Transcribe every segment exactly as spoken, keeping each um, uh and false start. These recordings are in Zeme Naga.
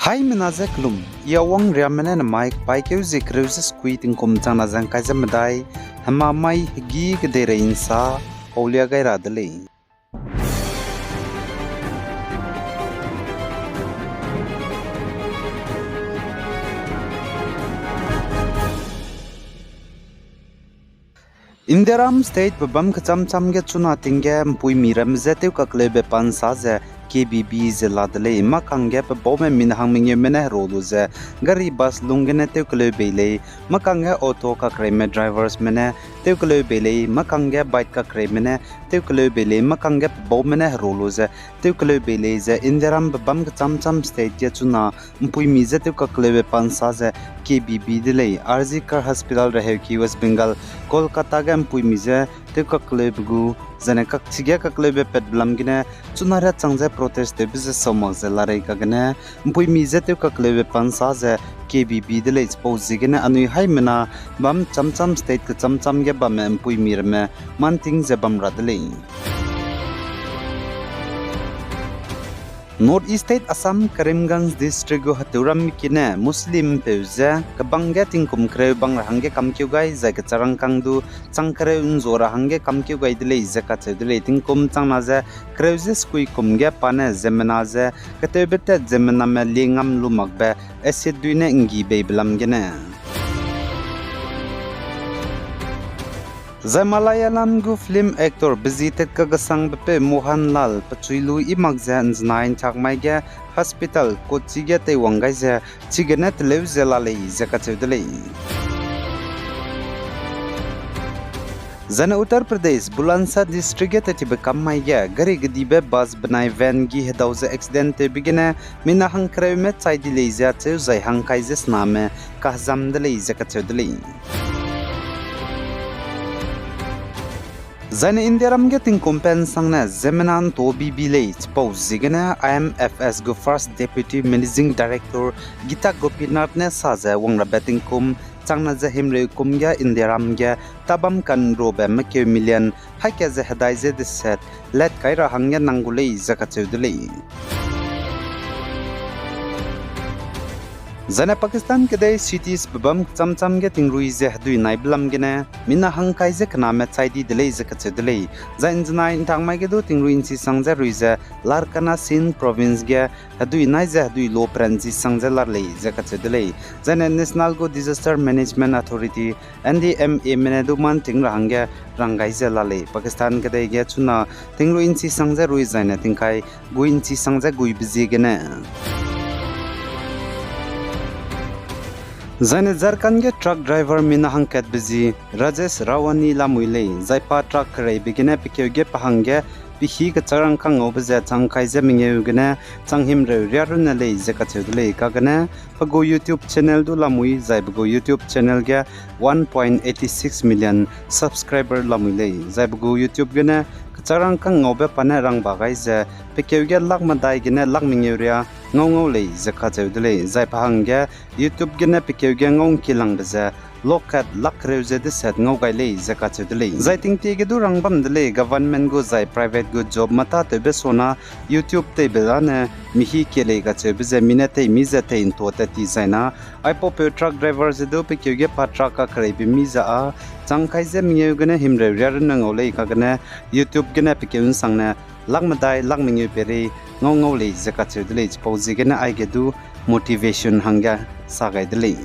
Haimena ze kelum, I Awang Riame ne nemai kepaîkeu zie kereu ze sekui tingkum changna ze ngkai ze medai, hema mai hegî kedeirei nsa paulia gai ra de lei. Indiaram state pebâm kechâm châm ge chuna ting ge mpuimi ramme je tewkakleube pa nsa ze K B B ze la de lei. Mâkangge pebaume mina hang mengeume ne heru lu ze gari bus lung gene tewkeleu bei lei. Mâkangge auto kakreime driversme ne tewkeleu bei lei. Mâkangge bike kakreime ne tewkeleu bei lei. Mâkangge pebaume ne heru lu ze tewkeleu bei lei ze Indiaram pebâm kechâm châm state ge chuna mpuimi je tewkakleube pa nsa ze K B B de lei. R G Kar Hospital reheuki West Bengal, Kolkata ge mpuimi je tewkakleube gu, zane kakchige kakleube patbe lam gene chuna riâ chang ze protest tewbe ze sau mak ze larei kagene, mpuimi je tewkakleube pa nsa ze K B B de lei. Chipau ziegene anui haimena bam châm châm state kechâm châm ge bamme mpuimi ramme manting ze bam ra de lei. North East State Assam, Karimganj District gu heteuram kine Muslimpeu ze kebang ge tingkum kereu bang ra hangge kamkeu gai, zai kecharangkang du chang kereu nzu ra hangge kamkeu gai de lei ze kacheu de lei. Tingkum changna ze kereu ze sekui kum ge pa ne ziemmena ze ketewbe tat ziemmename liengam lu makbe acid dui ne nggi beibe lam gene. Zai Malayalam gu film actor bezitat kagesangbe peu Mohanlal pechui lu i mak ze nzenai nchak mai ge hospital Kochi ge teiwang gai ze chigene teleu ze la lei ze kacheu de lei. Zane Uttar Pradesh, Bulandshahr District ge tetibe kam mai ge gari gedibe bus benai van gi hedau ze accident tewbe gene mina hangkereume chai di lei ze acheu zai hangkai ze sename kahezam de lei ze kacheu de lei. Zaine Indiaram ge tingkum pensangne ziemmena nto bibi lei chipau ziegene I M F S gu First Deputy Managing Director Gita Gopinath ne sa ze wangrabe tingkum changna ze himreu kum ge Indiaram ge tabam kanrobe mekeu million haika ze hedai ze deset let kai ra hangge nang gu lei ze kacheu de lei. Zaine Pakistan kedei cities bebam kecham cham ge tingrui ze hedui naibe lam gene mina hangkai ze kename chai di de lei ze kacheu de lei. Zai nzenai ntak mai ge du tingrui nchisang ze rui ze Larkana Sindh Province ge hedui nai ze hedui lo peranchi sang ze lar lei ze kacheu de lei. Zaine National gu Disaster Management Authority, N D M A me ne du man ting ra hangge rang gai ze la lei. Pakistan kedei ge chuna tingrui nchisang ze rui zaine tingkai gui nchisang ze guibe ziegene. Zaine Jharkhand ge truck driver mina hangkatbe zi Rajesh Rawani lamui lei, zai pa truck kereibe gene pekeu ge pa hangge pehî kecharangkang ngaube ze chang kai ze mengeu gene chang himreu riarunne lei ze kacheu de lei. Kagene pe gu YouTube channel du lamui, zai pe gu YouTube channel ge one point eighty six million subscriber lamui lei, zai pe gu YouTube gene kecharangkang ngaube pa ne rangba gai ze pekeu ge lak medai gene lak mengeu ria ngau ngau lei ze kacheu de lei. Zai pa hangge YouTube gene pekeu ge ngau ngkilangbe ze lokat lak kereu ze deset ngau gai lei ze kacheu de lei. Zai tingtie ge du rangbam de lei, government gu zai private gu job mata tewbe sona YouTube teibe zane mihî kie lei kacheube ze mi ne tei mi ze tei ntua tat ti zaina, aipaupeu truck driver ze du pekeu ge pa truck kakereibe mi ze â chang kai ze mengeu gene himreu riarunne ngau lei. Kagene YouTube gene pekeu nsangne lak medai lak mengeu peirei ngau ngau lei ze kacheu de lei. Chipau ziegene aige du motivation hangge sa gai de lei.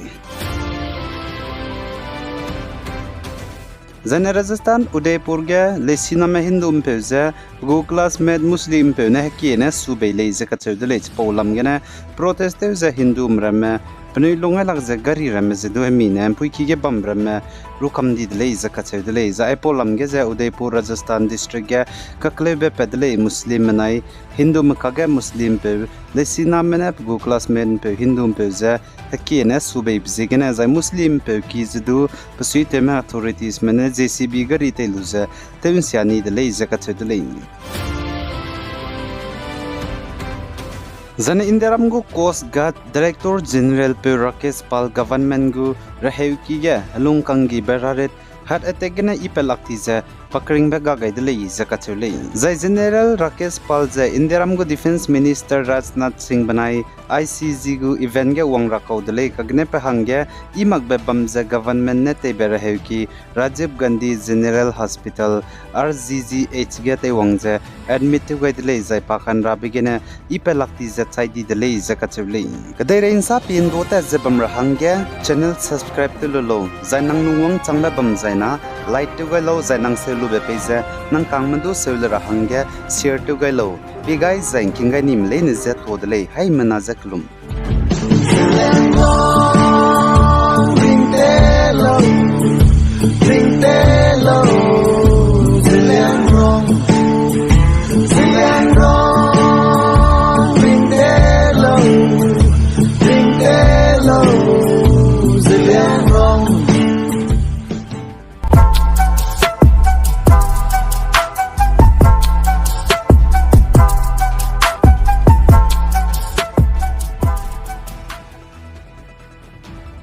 Zaine Rajasthan Udaipur ge leisiname Hindu mpeu ze pe gu classmate Muslim mpeu ne hekie ne su bei lei ze kacheu de lei. Chipau lam gene protest tew ze Hindume ramme penui lungailak ze gari ramme ze du hemi ne mpuiki ge bam ramme rukam di de lei ze kacheu de lei. Zai aipau lam ge ze Udaipur, Rajasthan district ge kakleube pat de lei, Muslim menai Hindume kakge Muslimpeu leisiname ne pe gu classmate mpeu Hindu mpeu ze hekie ne su beibe ziegene zai Muslimpeu ki ze du pesuitewme authoritiesme ne J C B gari tei lu ze tew nsia ni de lei ze kacheu de lei. Zaine Indiaram gu Coast Guard Director General peu Rakesh Pal government gu reheuki ge helung kanggibe rarit heart attack gene i pelak ti ze pakringbe ga gai de lei ze kacheu lei. Zai General Rakesh Pal ze Indiaram gu Defence Minister Rajnath Singh benai I C G gu event ge wang ra kau de lei, kagene pe hangge i makbe bam ze government ne teibe reheuki Rajiv Gandhi General Hospital, R G G H ge teiwang ze admit tew gai de lei, zai pa kanrabe gene i pe lak ti ze chai di de lei ze kacheu lei. Kedeirei nsa pi ndu tat ze bam ra hangge channel subscribe tew lu lau, zai nang lungwang changbe bam zai na like tew gai lau, zai nang seu lube pei ze nang kangme du seu le ra hangge share tew gai lau. Pi gai zai ngking gai nime leine ze to de lei, haimena ze kelum.